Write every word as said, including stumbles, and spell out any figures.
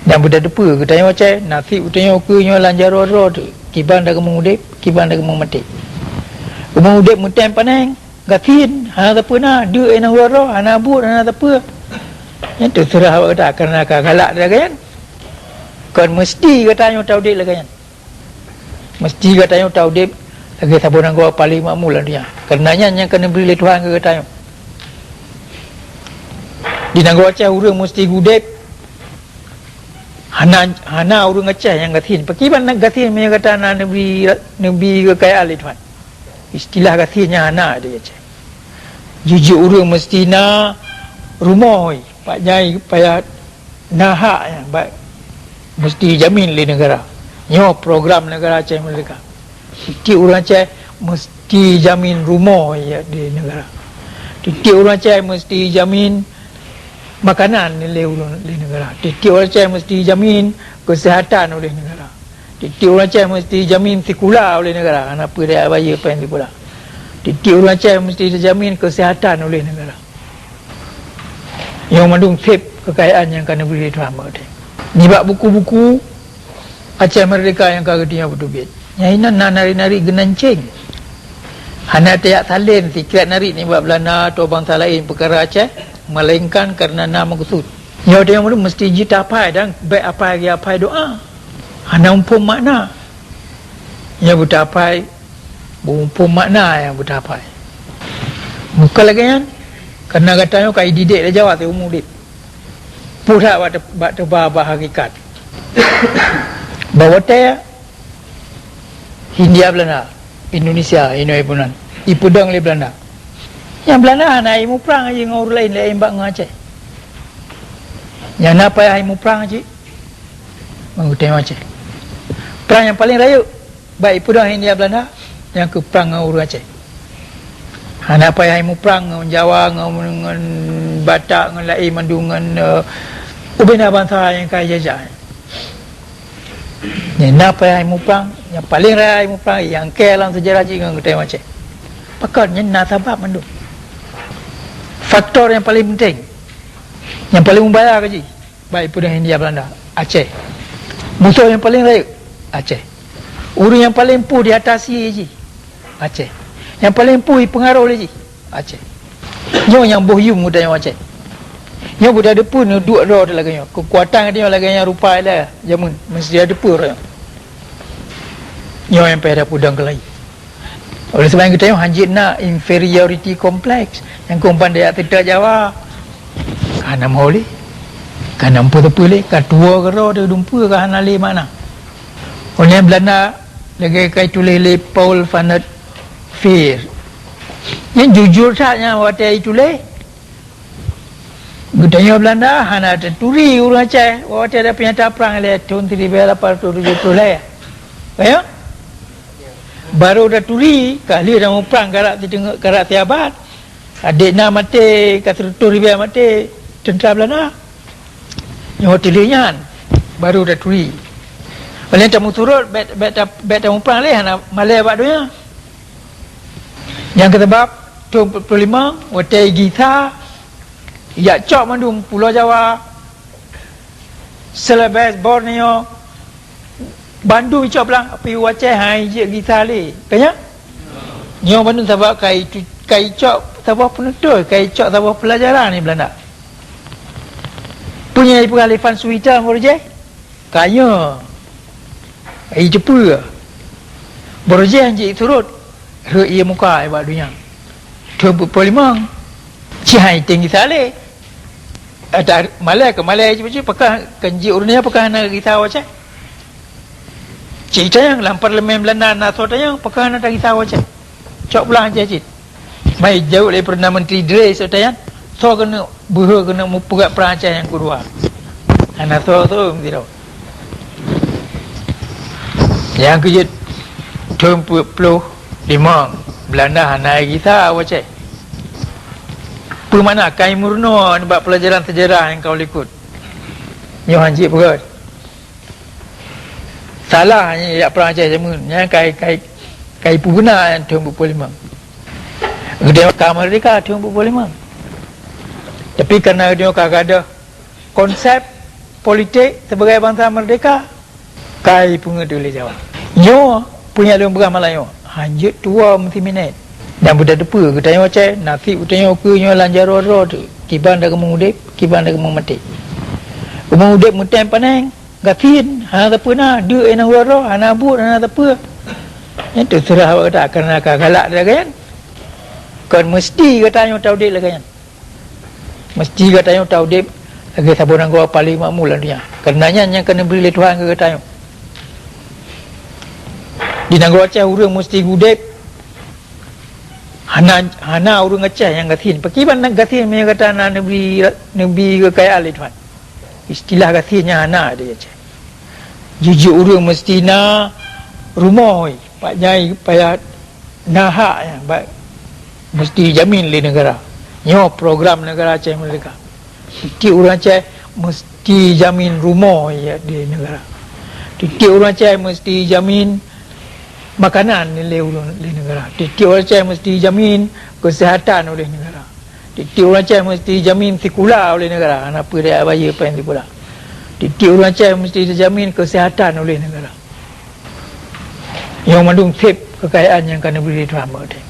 Nyang beuteupeue geutanyoe Aceh, naseb geutanyoe keu nyoe lam jaroe droe teuh, kiban takeumeuudeb, kiban takeumeumaté. Keumeuudeb meutem paneng, gasien, hana sapeue na, deuk nyang uroe-uroe, hana buet, hana sapeue. Nyan teuseurah bak gata, kareuna ka galak lagée nyan. Kon meuseuti geutanyoe taudeb lagée nyan. Meuseuti geutanyoe taudeb lagée saboh nanggroe paleng makmu lam dônya. Kareuna nyan nyang ka neubri lé Tuhan keu geutanyoe. Di nanggroe Aceh ureuëng meuseuti udeb hana, hana ureuëng Aceh nyang gasien. Pakriban na gasien meunyoe gata na neubri, neubri keukayaan lé Tuhan. Istilah gasien nyan hana di Aceh. Jijok ureuëng meuseuti na rumoh, pak jai payah na hak nyan bak meuseuti jamin lé neugara. Nyoe program neugara Aceh Merdeka. Tieb-tieb ureuëng Aceh meuseuti jamin rumoh lé neugara. Tieb-tieb ureuëng Aceh meuseuti jamin makanan lé ureuëng, lé neugara. Tieb-tieb ureuëng Aceh meuseuti jamin keuseuhatan oleh neugara. Tieb-tieb ureuëng Aceh meuseuti jamin sikula oleh neugara, hana peue daya bayeue péng sikula. Tieb-tieb ureuëng Aceh meuseuti teujamin keuseuhatan oleh neugara. Nyoe mandum seb keukayaan nyang ka neubri lé Tuhan bak geutanyoe. Nibak buku-buku Aceh Merdeka nyang ka geutanyoe peuteubiet, nyan inan na nari-nari geunanceng. Hana tajak salin sikrék nari nibak Beulanda atau bansa laén peukara Aceh, melainkan kareuna na meukeusut. Nyoe tanyoe meuseuti jeuet tapai dan bék apai lagée apai doá. Hana muphom makna. Nyoe beutapai, muphom makna nyang beutapai. Bukon lagée nyan, kareuna gata nyoe ka ididek lé Jawa siumu udeb. Peue that bak te-, bak teuba bak hakikat. Bak watée Hindia Belanda, Indonesia, inoe ipunan, ipeudong lé Belanda. Nyang Belanda hana imuprang jih ngon ureuëng laén, laén bak ngon Aceh. Nyang na payah imuprang cit ngon geutanyoe Aceh. Prang nyang paleng rayeuk bak ipeudong Hindia Belanda, nyang keuh prang ngon ureuëng Aceh. Hana payah imuprang ngon Jawa, ngon, ngon Batak, ngon laén mandum, ngon, eh, ubena bansa nyang ka ijajah. Nyang na payah imuprang, nyang paleng raya imuprang, nyang kée lam seujarah jih ngon geutanyoe Aceh. Pakon? Nyan na sabab mandum. Faktor nyang paleng penting, nyang paleng mubahaya keu jih, bak ipeudong Hindia Belanda, Aceh. Musoh nyang paleng rayeuk, Aceh. Ureuëng nyang paleng puih diatasi jih, Aceh. Nyang paleng puih ipeungaroh lé jih, Aceh. Nyoe nyang boh yuem geutanyoe Aceh. Nyoe beutadeue peue neuduek droe lagée nyoe. Keukuatan geutanyoe lagée nyan rupa ilée jameun, meuseuti tadeue peue droe nyoe. Nyoe nyang payah tapeudong keulai. Oleh sebab nyan geutanyoe hanjeuet na inferiority complex nyang keu ban tajak seutôt Jawa. Ka na meuho lé, ka na meupeue-peue lé, ka tuwoe keudroe teuh dumpeue ka hana lé makna. Óh lheueh Belanda lagée ka ituléh lé Paul van der Veer. Nyan jujur that nyan watée ituléh. Geutanyoe Belanda hana taturi ureuëng Aceh watée ada peunyata prang lé thon siribée lapan ratus tujoh ploh lhée. Ka nyo? Barô taturi ka lheueh tamuprang karab siteungoh, karab siabat. Adék na maté, ka sireutôh ribée maté teuntra Belanda. Nyoe teuh lheueh nyan barô taturi. Paléng tameusurot bék, bék ta-, bék tamuprang lé hana malée bak donya. Nyang keusabab thon peuet ploh limong watée gisa ijak cok mandum Pulo Jawa, Celebes, Borneo, bandum icok blang, tapi u Aceh hai jeuet gisa lé. Ka nyan? Nyoe bandum sabab ka itu, ka icok saboh peuneutôi, ka icok saboh peulajaran lé Belanda. Peue nyang ipeugah lé Van Swieten Borges? Ka nyoe. Ai teupeue? Borges han jeuet surot rhot ie muka bak donya. Thon peuet ploh limong. Ci hai teueng gisa lé. Ada malée keu malée cit, pakon kan jeuet ureuëng nyan pakon hana gisa u Aceh. Cit tanyong lam parlemen Belanda na soe tanyong pakon hana tagisa u Aceh. Cok pulang Aceh cit. Mai jaweueb lé Perdana Menteri Dre soe tanyong, soe keuneuk beuhe keuneuk mupeugah prang Aceh nyang keudua. Hana soe soe meusidroe. Nyang keujeuet thon peuet ploh limong Belanda hana gisa u Aceh. Peue makna kai meurunoe nibak peulajaran sejarah nyang ka u likot? Nyoe han jeuet peugah. Salah nyan jak prang Aceh jameun. Nyan kai, kai, kai peuguna nyan thon peuet ploh limong. Geutanyoe ka meurdeka thon peuet ploh limong. Tapi kareuna geutanyoe ka gadôh konsep politik sebagai bansa merdeka, kai peungeut lé Jawa. Nyoe peue nyang lôn peugah malam nyoe, hanjeuet tuwoe meusiminét. Dan beuteupeue geutanyoe Aceh, nasib geutanyoe keu nyoe lam jaroe droe teuk, kiban dak keumeung udeb, kiban dak keumeung maté. Keumeung udeb meutem paneng, gasien, hana sapeue na, deuk inong droe, hana buet, hana sapeue. Nyan teuseurah bak gata, kareuna ka galak lagée nyan. Kon meuseuti geutanyoe taudeb lagée nyan. Meuseuti geutanyoe taudeb lagée saboh nanggroe paleng makmu lam donya. Kareuna nyan nyang ka neubri lé Tuhan keu geutanyoe. Di nanggroe Aceh ureuëng meuseuti udeb hana, hana ureuëng Aceh nyang gasien. Pakriban gasien meunyoe gata na neubri, neubri keukayaan lé Tuhan. Istilah gasien nyan hana di Aceh. Jijok ureuëng meuseuti na rumoh, pat jai payah na hak nyan, ba-, meuseuti jamin lé neugara. Nyoe program neugara Aceh Merdeka. Tieb-tieb ureuëng Aceh meuseuti jamin rumoh lé neugara. Tieb-tieb ureuëng Aceh meuseuti jamin makanan lé ureuëng, lé neugara. Tieb-tieb ureuëng Aceh meuseuti jamin keuseuhatan oleh neugara. Tieb-tieb ureuëng Aceh meuseuti jamin sikula oleh neugara, hana peue dak bayeue péng sikula. Tieb-tieb ureuëng Aceh meuseuti jamin keuseuhatan oleh neugara. Nyoe mandum seb keukayaan nyang ka neubri lé Tuhan bak geutanyoe.